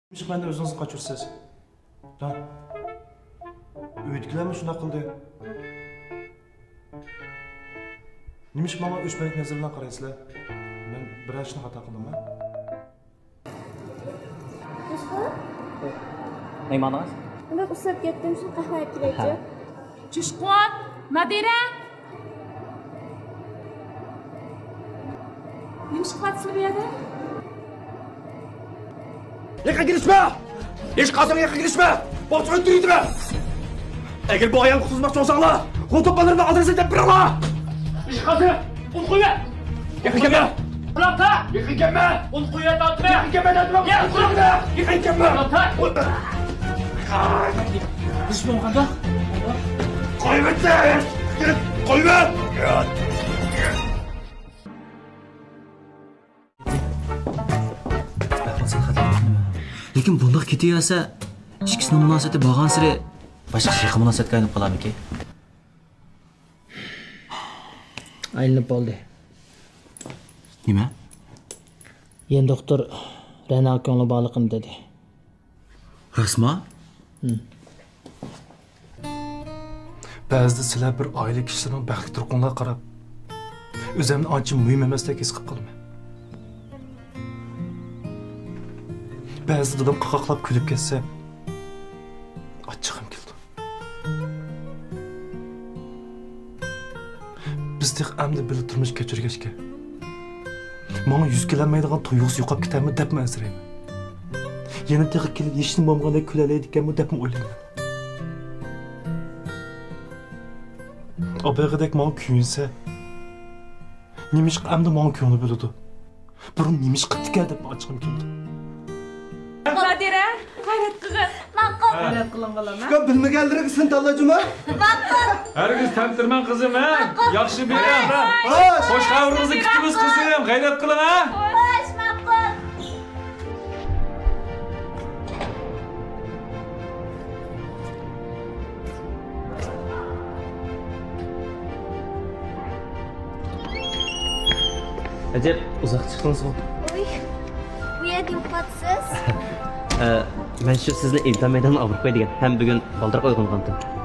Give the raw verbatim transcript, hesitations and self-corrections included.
نېمىشقا مەندىن ئۆزىڭىزنى قاچۇرىسىز؟ ھە؟ ئۆيدىكىلەرمۇ شۇنداق قىلدى. نېمىشقا ماڭا ئۆچمەنلىك نەزىرى بىلەن قارايسىلەر؟ مەن بىرەر ئىشنى خاتا قىلدىممۇ؟ مەھمانىڭىز؟ بەك ئۇسساپ كەتتىم، شۇ قەھۋە ئەكىلەيچۇ. چۈشقۇن، نادىرە! نېمە ئىش قىلىۋاتىسىلەر بۇ يەردە؟ يېقىن كېلىشمە! ھېچ قاچان يېقىن كېلىشمە! بولسا ئۆلتۈرۈۋېتىمەن! ئەگەر بۇ ئايالنى قۇتقۇزماقچى بولساڭلار، غۇلتۇپ بالىلىرىمنىڭ ئادرېسىنى دەپ بېرىڭلار! ئىش قالسا، ئۇنى قويۇۋەر! يېقىن كەلمە! يېقىن كەلمە! ئۇنى قويۇۋەر، تارتىۋەر! يېقىن كەلمە دەپ تۇرۇپ! يېقىن كەلمە! يېقىن كەلمە! قويۇۋەتسە! قويۇۋەت! لېكىن بۇنداق كېتىۋەرسە، ئىككىسىنىڭ مۇناسىۋىتى بارغانسېرى باشقىچە يېقىن مۇناسىۋەتكە ئايلىنىپ قالارمىكىن؟ ئايلىنىپ بولدى. نېمە؟ يەنە دوختۇر رەناغا كۆڭلى بارلىقىنى دېدى. راستمۇ؟ ھىم. بەزىدە سىلەر بىر ئائىلە كىشىلىرىنىڭ بەختلىك تۇرقۇڭلارغا قاراپ، ئۆزۈمنى ئانچە مۇھىم ئەمەستەك ھېس قىلىپ قالىمەن. بەزىدە دادام قاقاقلاپ كۈلۈپ كەتسە، ئاچچىقىم كېلىدۇ. بىز تېخى ئەمدى بىللە تۇرمۇش كەچۈرگەچكە، ماڭا يۈز كېلەلمەيدىغان تۇيغۇسى يوقاپ كېتەرمۇ دەپمۇ ئەنسىرەيمەن. يەنە تېخى كېلىپ ھېچنېمە بولمىغاندەك كۈلەلەيدىكەنمۇ دەپمۇ ئويلايمەن. ئابايغىدەك ماڭا كۆيۈنسە، نېمىشقا ئەمدى ماڭا كۆڭۈل بۆلىدۇ؟ بۇرۇن نېمە ئىش قىپتىكەن دەپ ئاچچىقىم كېلىدۇ. نادىرە، غەيرەت قىلغىن. ماقۇل. غەيرەت قىلىڭ، بالام، ھە؟ ئۇكام، بىلمىگەنلىرىگە سىن تاللاجۇما؟ ماقۇل. ھەرگىز تەمتىرىمەڭ، قىزىم، ھە؟ ماقۇل. ياخشى بېرىڭ. خوش. خوش خەۋىرىڭىزنى كۈتىمىز، قىزىم. غەيرەت قىلىڭ، ھە؟ خوش، ماقۇل. ئەجەب، ئۇزاق چىقتىڭىزغۇ؟ ئۇي، بۇ يەردە يوقاتسىز. ئە، مەن شۇ سىزنى ئىمتىھان مەيدانىغا ئاپىرىپ قوياي دېگەن ھەم بۈگۈن بالدۇرراق ئويغانغانتىم.